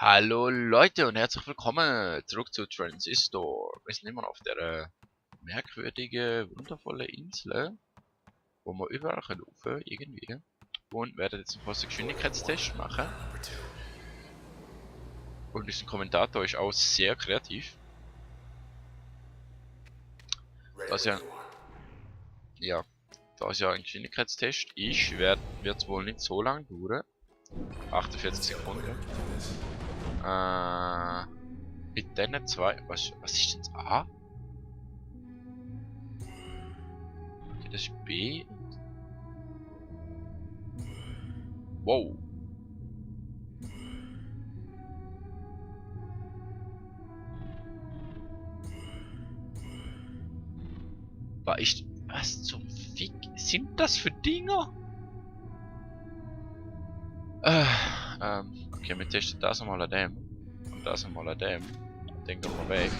Hallo Leute und herzlich willkommen zurück zu Transistor. Wir sind immer noch auf der merkwürdigen, wundervollen Insel, wo wir überall laufen können, irgendwie. Und werden jetzt einen kurzen Geschwindigkeitstest machen. Und unser Kommentator ist auch sehr kreativ. Das ja, da es ja ein Geschwindigkeitstest ist, wird es wohl nicht so lange dauern. 48 Sekunden. Mit denen zwei. Was ist denn das A? Okay, das ist B. Wow. Was zum Fick sind das für Dinger? Okay, wir testen das einmal an dem. Und das einmal an dem. Den gehen wir weg.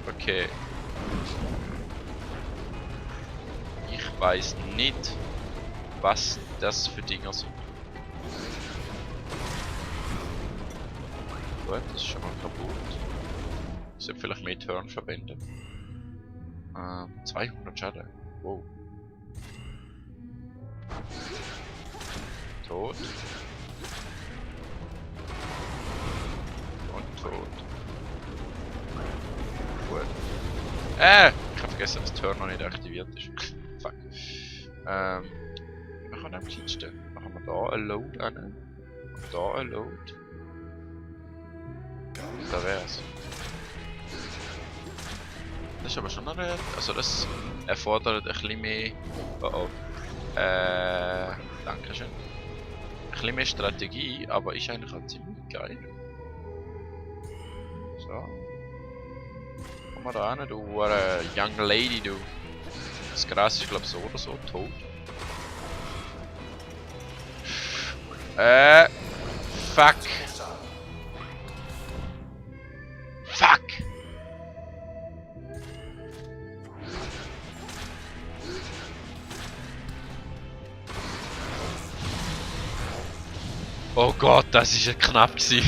Okay. Ich weiß nicht, was das für Dinger sind. Gut, das ist schon mal kaputt. Ich sollte vielleicht mehr Turn verwenden. 200 Schaden. Wow. Tot. Und tot. Gut. Ich hab vergessen, dass Turn noch nicht aktiviert ist. Fuck. Wir können am kleinsten. Machen wir da ein Load an. Und da ein Load. Da wär's. Das ist aber schon noch nicht. Also das erfordert ein bisschen mehr. Oh oh. Dankeschön. Ein bisschen mehr Strategie, aber ist eigentlich auch ziemlich geil. So. Komm mal da hin, du Young Lady, du. Das Gras ist, glaube ich, so oder so tot. Fuck. Fuck! Oh Gott, das ist ja knapp gewesen.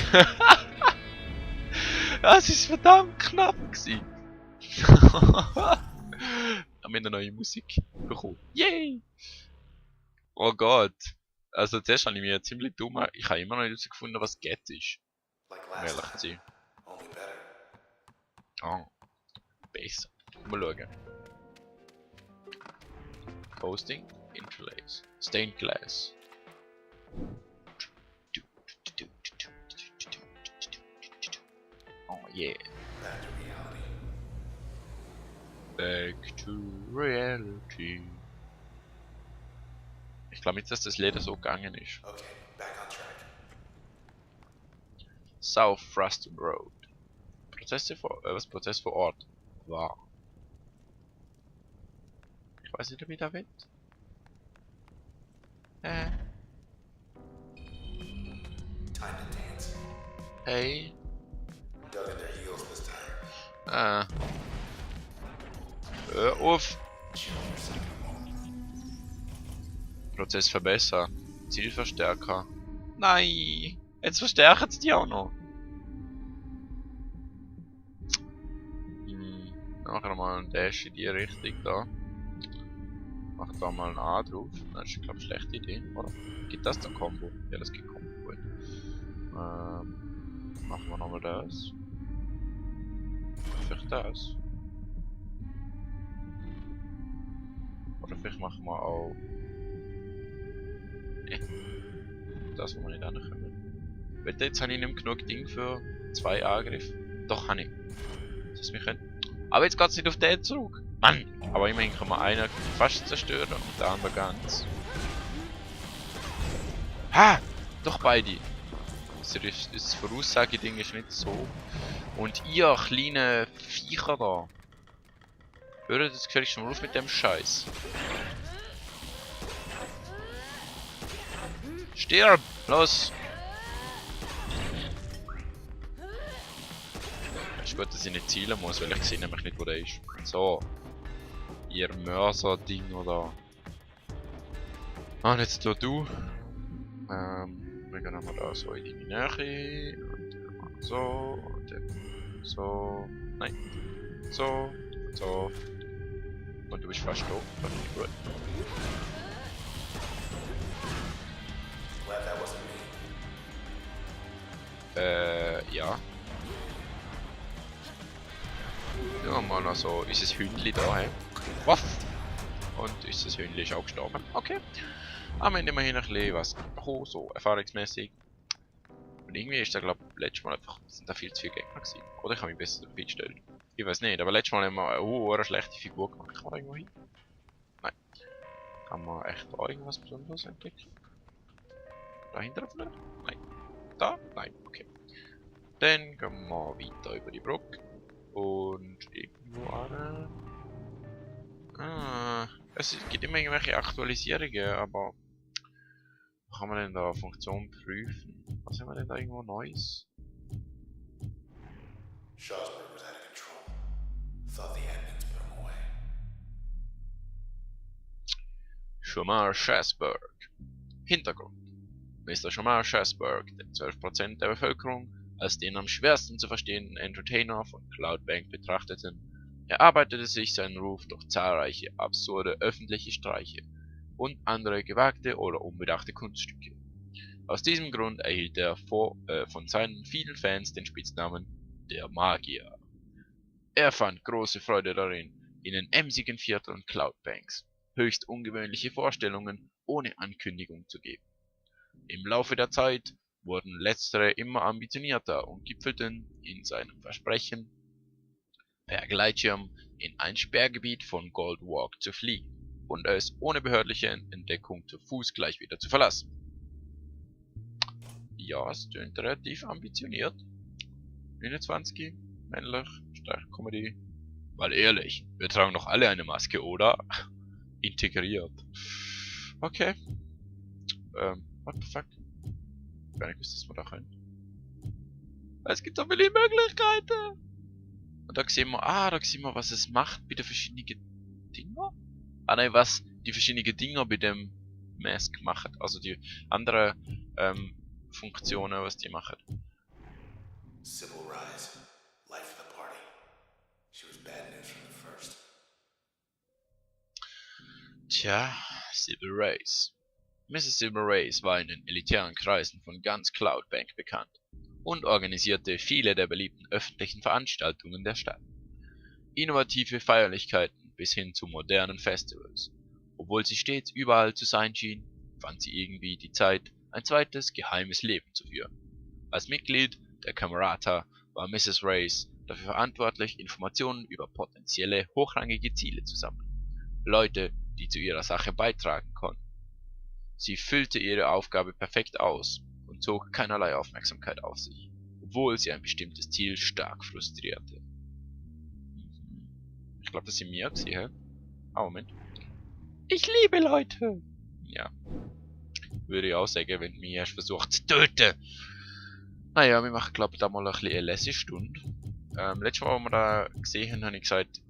Das ist verdammt knapp gewesen. Haben wir eine neue Musik bekommen. Yay! Oh Gott. Also zuerst habe ich mir ziemlich dumm. Ich habe immer noch nicht herausgefunden, was Get ist. Um ehrlich zu sein. Oh. Besser. Mal schauen. Coasting. Interlace. Stained Glass. Oh yeah. Back to reality. Ich glaube nicht, dass das Leder so gegangen ist. Okay, back on track. South Frustum Road. Prozess vor Ort war. Ich weiß nicht, ob ich da will. Time to dance. Hey. Dug in their heels this time. Hör auf. Chill for a second. Prozess verbessern. Zielverstärker. Nein. Jetzt verstärken sie die auch noch. Machen wir mal einen Dash in die Richtung da. Mach da mal ein A drauf. Das ist, glaube ich, eine schlechte Idee, oder? Gibt das dann Combo? Ja, das gibt Combo. Gut. Machen wir nochmal das. Vielleicht das. Oder vielleicht machen wir auch. Das, wo wir nicht hinkommen. Weil jetzt habe ich nicht mehr genug Ding für 2 Angriffe. Doch, habe ich. Das wir können. Aber jetzt geht es nicht auf den zurück. Mann! Aber immerhin kann man einen fast zerstören und der andere ganz. Ha! Doch beide! Das Voraussageding ist nicht so. Und ihr kleine Viecher da. Hört jetzt gefälligst schon mal auf mit dem Scheiß. Stirb! Los! Es ist gut, dass ich nicht zielen muss, weil ich sehe nämlich nicht, wo der ist. So. Ihr Mörser-Ding oder. Ah, und jetzt du. wir gehen mal da so in die Nähe. Und dann mal so. Und dann so. Nein. So. So. Und du bist fast tot. Das ist gut. Glad that wasn't me. Ja. Ja, mal noch so unser Hündli da, hey. Was? Und unser Hündli ist auch gestorben. Okay. Aber wir haben immerhin ein bisschen was bekommen, so erfahrungsmäßig. Und irgendwie ist da, glaube ich, letztes Mal einfach, sind da viel zu viele Gegner gewesen. Oder ich habe mich besser darauf eingestellt. Ich weiß nicht, aber letztes Mal haben wir eine schlechte Figur gemacht. Kann man da irgendwo hin? Nein. Kann man echt da irgendwas Besonderes entdecken? Dahinter vielleicht? Nein. Da? Nein, okay. Dann gehen wir weiter über die Brücke. Und irgendwo an. Es gibt immer irgendwelche Aktualisierungen, aber kann man denn da Funktion prüfen? Was haben wir denn da irgendwo Neues? Shawsburg was out of control. Thought the admins put him away. Schumacher Schasberg. Hintergrund. Mr. Schumacher Schasberg, der 12% der Bevölkerung als den am schwersten zu verstehenden Entertainer von Cloudbank betrachteten, erarbeitete sich seinen Ruf durch zahlreiche absurde öffentliche Streiche und andere gewagte oder unbedachte Kunststücke. Aus diesem Grund erhielt er von seinen vielen Fans den Spitznamen der Magier. Er fand große Freude darin, in den emsigen Vierteln Cloudbanks höchst ungewöhnliche Vorstellungen ohne Ankündigung zu geben. Im Laufe der Zeit wurden letztere immer ambitionierter und gipfelten in seinem Versprechen, per Gleitschirm in ein Sperrgebiet von Goldwalk zu fliegen und es ohne behördliche Entdeckung zu Fuß gleich wieder zu verlassen. Ja, es klingt relativ ambitioniert. 29, männlich, stark Comedy. Weil ehrlich, wir tragen doch alle eine Maske, oder? Integriert. Okay. What the fuck? Gar nicht gewusst, dass wir da können. Es gibt so viele Möglichkeiten! Und da sehen wir, was es macht bei den verschiedenen Dinger. Ah nein, was die verschiedenen Dinger bei dem Mask machen. Also die anderen Funktionen, was die machen. Sybil Rise. Life of the party. She was bad news from the first. Tja, Sybil Race. Mrs. Sybil Race war in den elitären Kreisen von ganz Cloudbank bekannt und organisierte viele der beliebten öffentlichen Veranstaltungen der Stadt. Innovative Feierlichkeiten bis hin zu modernen Festivals. Obwohl sie stets überall zu sein schien, fand sie irgendwie die Zeit, ein zweites geheimes Leben zu führen. Als Mitglied der Camerata war Mrs. Race dafür verantwortlich, Informationen über potenzielle hochrangige Ziele zu sammeln. Leute, die zu ihrer Sache beitragen konnten. Sie füllte ihre Aufgabe perfekt aus und zog keinerlei Aufmerksamkeit auf sich, obwohl sie ein bestimmtes Ziel stark frustrierte. Ich glaube, das sind mir gewesen, hä? Ah, Moment. Ich liebe Leute! Ja. Würde ich auch sagen, wenn mich erst versucht zu töten. Naja, wir machen, glaube ich, da mal ein bisschen eine Lesestunde. Letztes Mal, als wir da gesehen haben, habe ich gesagt,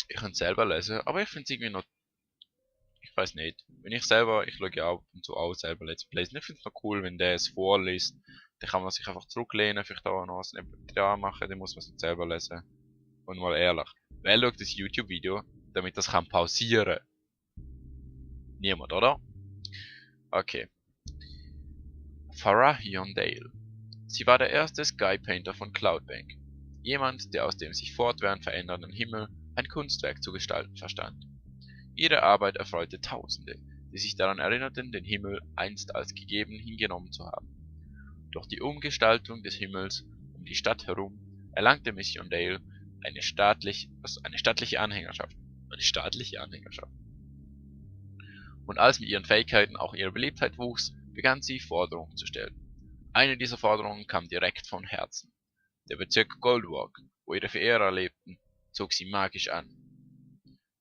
ich kann es selber lesen, aber ich finde es irgendwie noch, ich weiß nicht, wenn ich schaue ja ab und zu auch selber Let's Plays, und ich finde es noch cool, wenn der es vorliest, dann kann man sich einfach zurücklehnen, vielleicht auch noch was dran machen, dann muss man es nicht selber lesen. Und mal ehrlich, wer schaut das YouTube-Video, damit das kann pausieren? Niemand, oder? Okay. Farah Yondale. Sie war der erste Skypainter von Cloudbank. Jemand, der aus dem sich fortwährend verändernden Himmel ein Kunstwerk zu gestalten verstand. Ihre Arbeit erfreute Tausende, die sich daran erinnerten, den Himmel einst als gegeben hingenommen zu haben. Durch die Umgestaltung des Himmels um die Stadt herum erlangte Miss Yondale eine staatliche Anhängerschaft. Und als mit ihren Fähigkeiten auch ihre Beliebtheit wuchs, begann sie Forderungen zu stellen. Eine dieser Forderungen kam direkt von Herzen. Der Bezirk Goldwalk, wo ihre Verehrer lebten, zog sie magisch an.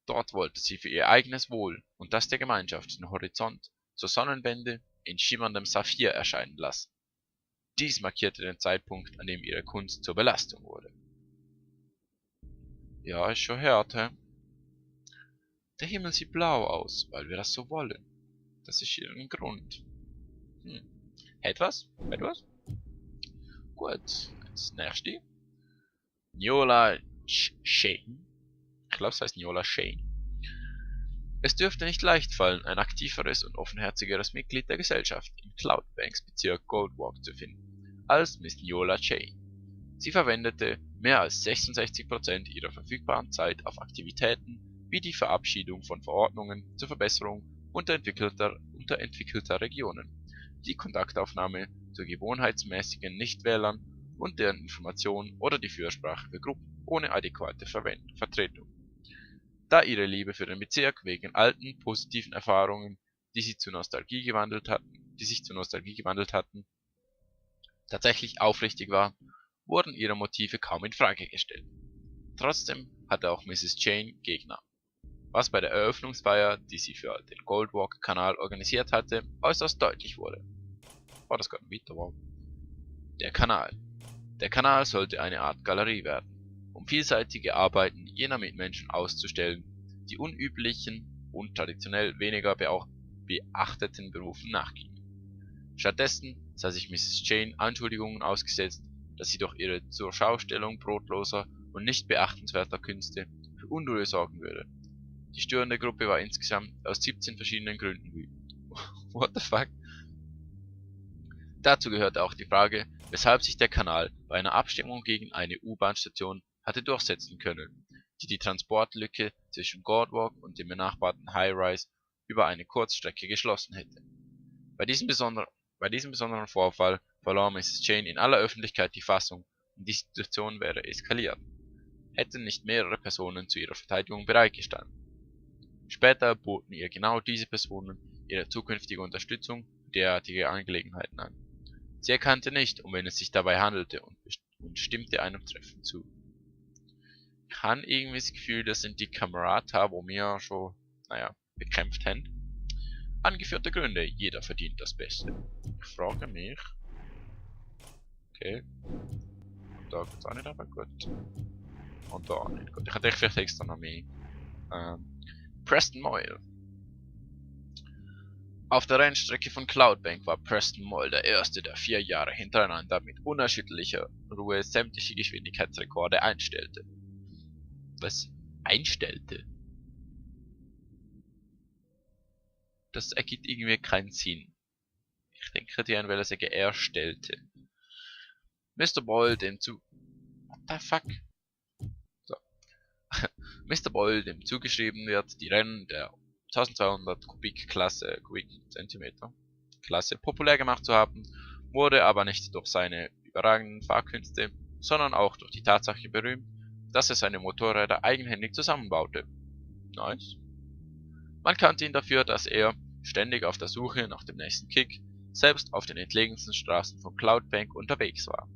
Dort wollte sie für ihr eigenes Wohl und das der Gemeinschaft den Horizont zur Sonnenwende in schimmerndem Saphir erscheinen lassen. Dies markierte den Zeitpunkt, an dem ihre Kunst zur Belastung wurde. Ja, ist schon hart, hä? Der Himmel sieht blau aus, weil wir das so wollen. Das ist ihren Grund. Hat was? Hat was? Gut. Das nächste. Niola Shane. Ich glaube, es heißt Niola Shane. Es dürfte nicht leicht fallen, ein aktiveres und offenherzigeres Mitglied der Gesellschaft im Cloudbanks Bezirk Goldwalk zu finden, als Miss Niola Shane. Sie verwendete mehr als 66% ihrer verfügbaren Zeit auf Aktivitäten wie die Verabschiedung von Verordnungen zur Verbesserung unterentwickelter Regionen, die Kontaktaufnahme zu gewohnheitsmäßigen Nichtwählern und deren Information oder die Fürsprache für Gruppen ohne adäquate Vertretung. Da ihre Liebe für den Bezirk wegen alten, positiven Erfahrungen, die sich zu Nostalgie gewandelt hatten, tatsächlich aufrichtig war, wurden ihre Motive kaum in Frage gestellt. Trotzdem hatte auch Mrs. Jane Gegner, was bei der Eröffnungsfeier, die sie für den Goldwalk-Kanal organisiert hatte, äußerst deutlich wurde. War das gerade ein Weiter? Der Kanal. Der Kanal sollte eine Art Galerie werden, um vielseitige Arbeiten jener Mitmenschen auszustellen, die unüblichen und traditionell weniger beachteten Berufen nachgingen. Stattdessen sah sich Mrs. Jane Anschuldigungen ausgesetzt, dass sie durch ihre Zurschaustellung brotloser und nicht beachtenswerter Künste für Unruhe sorgen würde. Die störende Gruppe war insgesamt aus 17 verschiedenen Gründen wütend. What the fuck? Dazu gehörte auch die Frage, weshalb sich der Kanal bei einer Abstimmung gegen eine U-Bahn-Station hatte durchsetzen können, die die Transportlücke zwischen Goldwalk und dem benachbarten High-Rise über eine Kurzstrecke geschlossen hätte. Bei diesem besonderen Vorfall verlor Mrs. Jane in aller Öffentlichkeit die Fassung und die Situation wäre eskaliert, hätten nicht mehrere Personen zu ihrer Verteidigung bereitgestanden. Später boten ihr genau diese Personen ihre zukünftige Unterstützung für derartige Angelegenheiten an. Sie erkannte nicht, um wen es sich dabei handelte und stimmte einem Treffen zu. Ich habe irgendwie das Gefühl, das sind die Kamerata, wo wir schon, bekämpft haben. Angeführte Gründe, jeder verdient das Beste. Ich frage mich. Okay. Und da geht's auch nicht, aber gut. Und da auch nicht. Gut, ich hätte vielleicht extra noch mehr. Preston Moyle. Auf der Rennstrecke von Cloudbank war Preston Moyle der erste, der 4 Jahre hintereinander mit unerschütterlicher Ruhe sämtliche Geschwindigkeitsrekorde einstellte. Was? Einstellte? Das ergibt irgendwie keinen Sinn. Ich denke, die einen sagen, er stellte. Mr. Boyle, dem What the fuck? So. Mr. Boyle, dem zugeschrieben wird, die Rennen der 1200 Kubikzentimeter Klasse populär gemacht zu haben, wurde aber nicht durch seine überragenden Fahrkünste, sondern auch durch die Tatsache berühmt, dass er seine Motorräder eigenhändig zusammenbaute. Nice. Man kannte ihn dafür, dass er, ständig auf der Suche nach dem nächsten Kick, selbst auf den entlegensten Straßen von Cloudbank unterwegs war.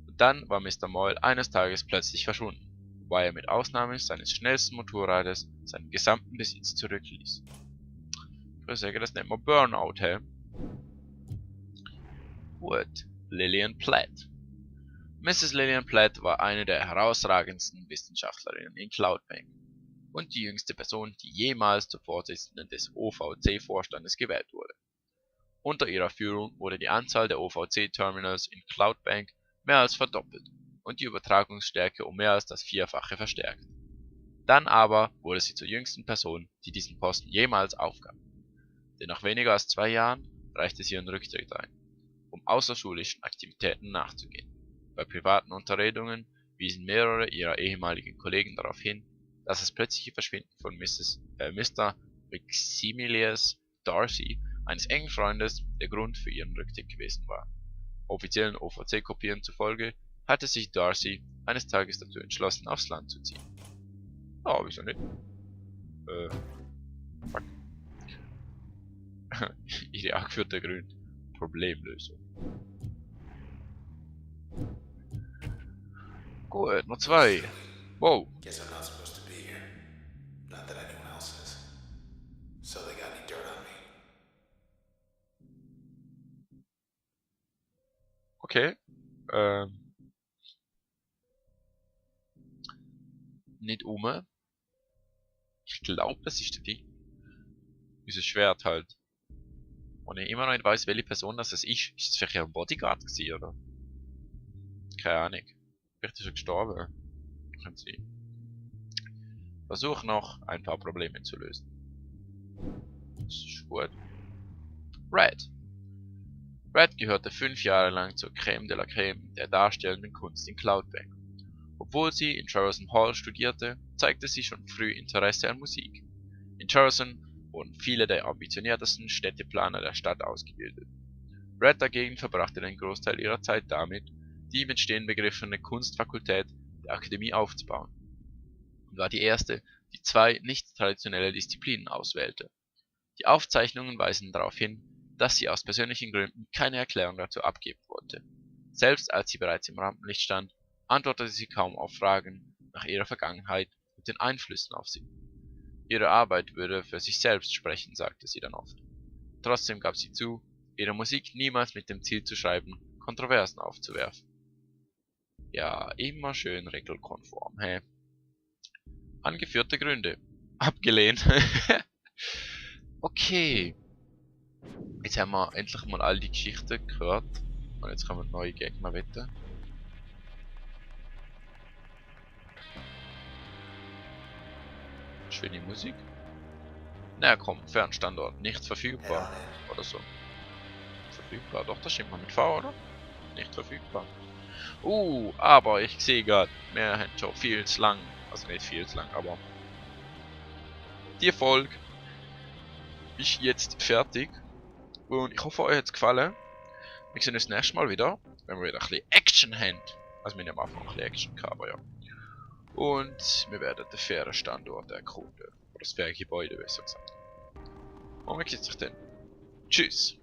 Und dann war Mr. Moyle eines Tages plötzlich verschwunden, wobei er mit Ausnahme seines schnellsten Motorrades seinen gesamten Besitz zurückließ. Ich würde sagen, das nennt man Burnout, hä? Gut. Lillian Platt. Mrs. Lillian Platt war eine der herausragendsten Wissenschaftlerinnen in Cloudbank und die jüngste Person, die jemals zur Vorsitzenden des OVC-Vorstandes gewählt wurde. Unter ihrer Führung wurde die Anzahl der OVC-Terminals in Cloudbank mehr als verdoppelt und die Übertragungsstärke um mehr als das Vierfache verstärkt. Dann aber wurde sie zur jüngsten Person, die diesen Posten jemals aufgab. Denn nach weniger als 2 Jahren reichte sie ihren Rücktritt ein, um außerschulischen Aktivitäten nachzugehen. Bei privaten Unterredungen wiesen mehrere ihrer ehemaligen Kollegen darauf hin, dass das plötzliche Verschwinden von Mr. Maximilius Darcy, eines engen Freundes, der Grund für ihren Rücktritt gewesen war. Offiziellen OVC-Kopien zufolge hatte sich Darcy eines Tages dazu entschlossen, aufs Land zu ziehen. Oh, wieso nicht? Fuck. Ihre angeführte Grund. Problemlösung. Gut, noch 2. Wow. Guess I'm not supposed to be here. Not that anyone else is. So they got any dirt on me? Okay. Nicht Ich glaube, das ist der Ding. Dieses Schwert halt. Und ich immer noch nicht weiß, welche Person das ist. Ist es vielleicht ein Bodyguard gewesen, oder? Keine Ahnung. Vielleicht ist er gestorben. Könnte sein. Versuch noch, ein paar Probleme zu lösen. Das ist gut. Red. Red gehörte 5 Jahre lang zur Crème de la Crème der darstellenden Kunst in Cloudbank. Obwohl sie in Jefferson Hall studierte, zeigte sie schon früh Interesse an Musik. In Jefferson wurden viele der ambitioniertesten Städteplaner der Stadt ausgebildet. Red dagegen verbrachte den Großteil ihrer Zeit damit, die mit stehen begriffene Kunstfakultät der Akademie aufzubauen, und war die erste, die 2 nicht traditionelle Disziplinen auswählte. Die Aufzeichnungen weisen darauf hin, dass sie aus persönlichen Gründen keine Erklärung dazu abgeben wollte. Selbst als sie bereits im Rampenlicht stand, antwortete sie kaum auf Fragen nach ihrer Vergangenheit und den Einflüssen auf sie. Ihre Arbeit würde für sich selbst sprechen, sagte sie dann oft. Trotzdem gab sie zu, ihre Musik niemals mit dem Ziel zu schreiben, Kontroversen aufzuwerfen. Ja, immer schön regelkonform, hä? Angeführte Gründe. Abgelehnt. Okay. Jetzt haben wir endlich mal all die Geschichten gehört. Und jetzt kommen neue Gegner wetten. Schöne Musik. Na komm, Fernstandort. Nicht Head verfügbar. on in. Oder so. Verfügbar. Doch, das stimmt mal mit V, oder? Nicht verfügbar. Aber ich sehe gerade, wir haben schon viel zu lang. Also nicht viel zu lang, aber die Folge ist jetzt fertig. Und ich hoffe, euch hat es gefallen. Wir sehen uns das nächste Mal wieder, wenn wir wieder ein bisschen Action haben. Also wir haben am Anfang ein bisschen Action gehabt, aber ja. Und wir werden den fairen Standort erkunden. Oder das faire Gebäude, besser gesagt. Und wir sehen sich dann. Tschüss.